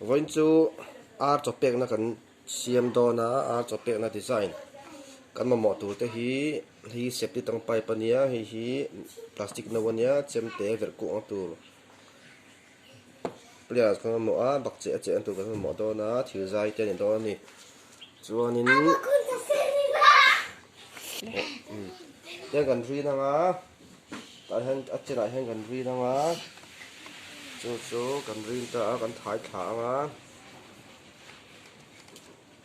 Vawiin chu ar chaw pekna kan siam dawn a, ar chaw pekna design kan mamawh tur te hi hei hi safety tank pipe a nia, hei hi plastic no a nia, chemte verh kuang tur pliers kan mamawh a, bakcheh a chehna tur kan mamawh dawn a, thil zai te a ni dawn a ni. Chuanin tiang kan rin ang a tah hian a chenah hian kan rin ang a chu chu kan rin ta a kan thai thla ang a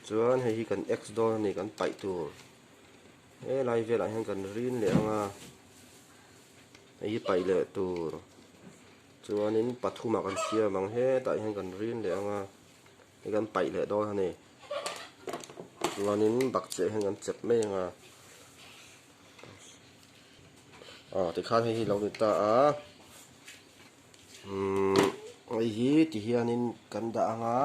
chuan hei hi kan x dawn a ni kan paih tur helai velah hian kan rin leh ang a hei hi paih leh tur chuanin pathumah kan siam ang hetah hian kan rin leh ang a. Hei kan paih leh dawn a ni. Chuanin bakcheh hian kan chep mai ang a. Aw tikhan hei hi lo ni ta a. Umm hei hi ti hianin kan dah ang a.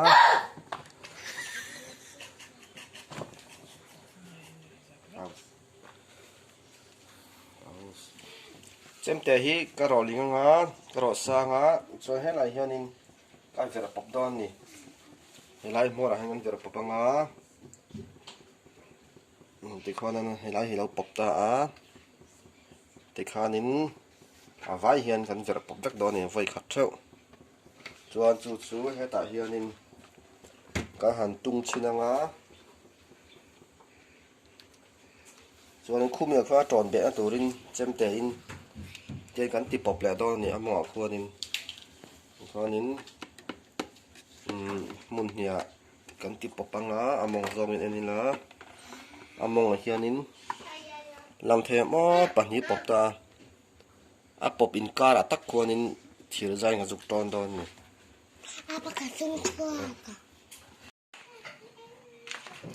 Chemte hi ka rawh ling ang a, ka rawh sang a, chuan helai hianin A verh pawp dawn a ni. Helai hmawrah hian kan verh pawp anga tikhuan helai hi a lo pawp ta a tikhanin a vai hian kan verh pawp vek dawn a ni vawi khat theuh. Chuan chu chu hetah hianin kan han tung chhin anga chuanin khumi ah khuan a tawn behna turin chemte in tian kan ti pawp leh dawn a ni a mawngah khuanin. Chuanin umm hmun hniah kan ti pawp anga a mawng zawngin en ila a mawngah hianin lang thei ang maw pahnih pawp ta a a pawp inkarah tak khuanin thir zaiin ka zuk tawn dawn a ni.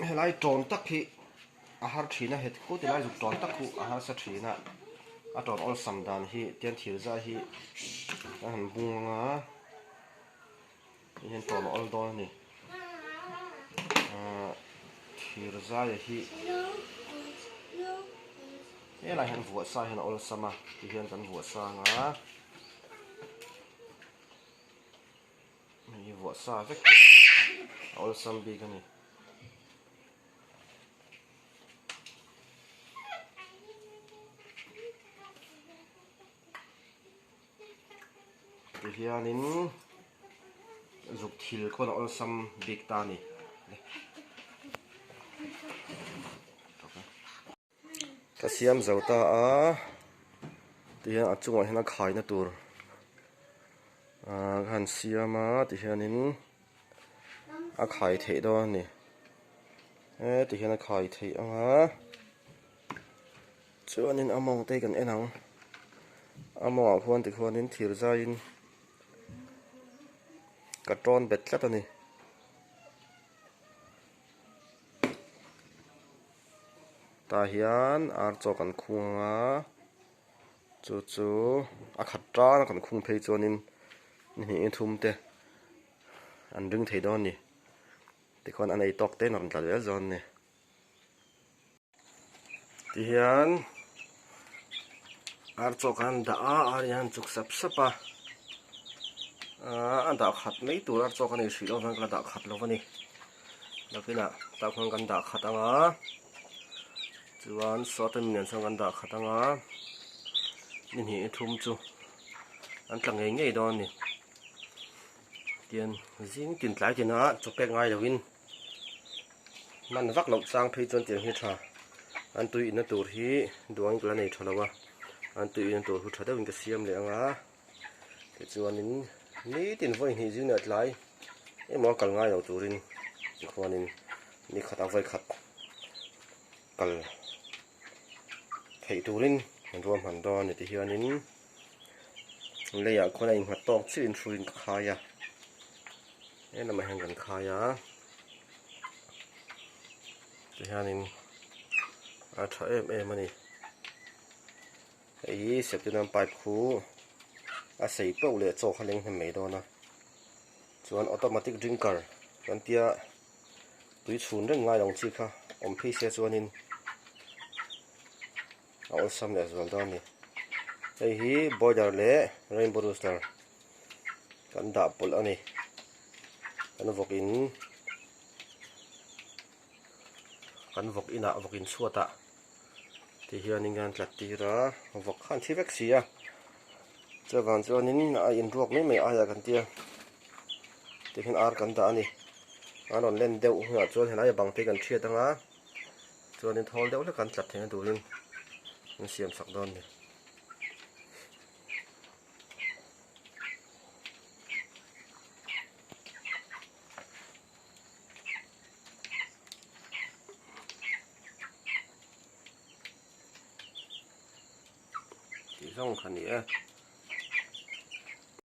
Helai tawn tak hi a har thin a het khu tilai zuk tawn tak khu a harsa thin a a tawn awlsam dan hi tian thir zai hi a han bung ang a hei hian tawn a awl dawn a ni ahh thir zai hi helai hian vuah sa hian a awlsam a tihian kan vuah sang a. Hei vuah sa vek hi a awlsam bik a ni. Tihianin zuk thil khawn a awlsam bik ta a ni. Ka siam zo ta a tihian a chungah hian a khaina tur ahh ka han siam a tihianin a khai theih dawn a ni he tihian a khai theih ang a chuanin a mawng te hi kan en ang a mawngah khuan tikhuanin thir zaiin ka tawn bet tlat a ni. Tah hian ar chaw kan khung ang a chu chu a khat tan a kan khung phei chuanin ni hnih ni thum te an ring thei dawn a ni tikhuan an ei tawk te in a rawn tla zel dawn a ni. Tihian ar chaw khan an dah a ar hian an chuk sap sap a aaa a dah khat mai tur ar chaw ka nei hrih loh avang ka la dah khat lo a ni nakinah tah khuan kan dah khat ang a chuan sawta mi nen chuan kan dah khat ang a ni hnih ni thum chu an tla ngei ngei dawn a ni tian zing tin tlai tin a chaw pek ngai loin. Hman vak loh chang phei chuan tiang hi tha an tui inna tur hi duangin ka la nei tha lo a an tui inna tur hu tha deuhin ka siam leh ang a tichuanin nitin vawi hnih zing leh tlai emaw a kal ngai lo turin tikhuanin ni khat a vawi khat kal theih turin an ruahman dawn a ni tihianin leiah khuan a innghat tawk chiah in hruiin ka khai a. He lamah hian kan khai a tihianin a tha em em a ni hei hi septinam pipe khu a sei pauh leh chaw kha leng hnem mai dawn a chuan automatic drinker kan tia tui chhun reng ngai lo ang chi kha awm phei se chuanin a awlsam leh zual dawn a ni hei hi boiler leh rainbow rooster. Kan dah pawlh a ni. Kan vawk in kan vawk inah vawk in chhuatah ti hianin kan tlat tir a vawk kha an thi vek si a chuvang chuanin a inruak mai mai aiah kan tia tikhian ar kan dah a ni an rawn len deuh hunah chuan helai bang te kan thiat anga chuanin thawl deuh hlek an tlat theihna turin an siam sak dawn a ni. Tih zawng kha ni e.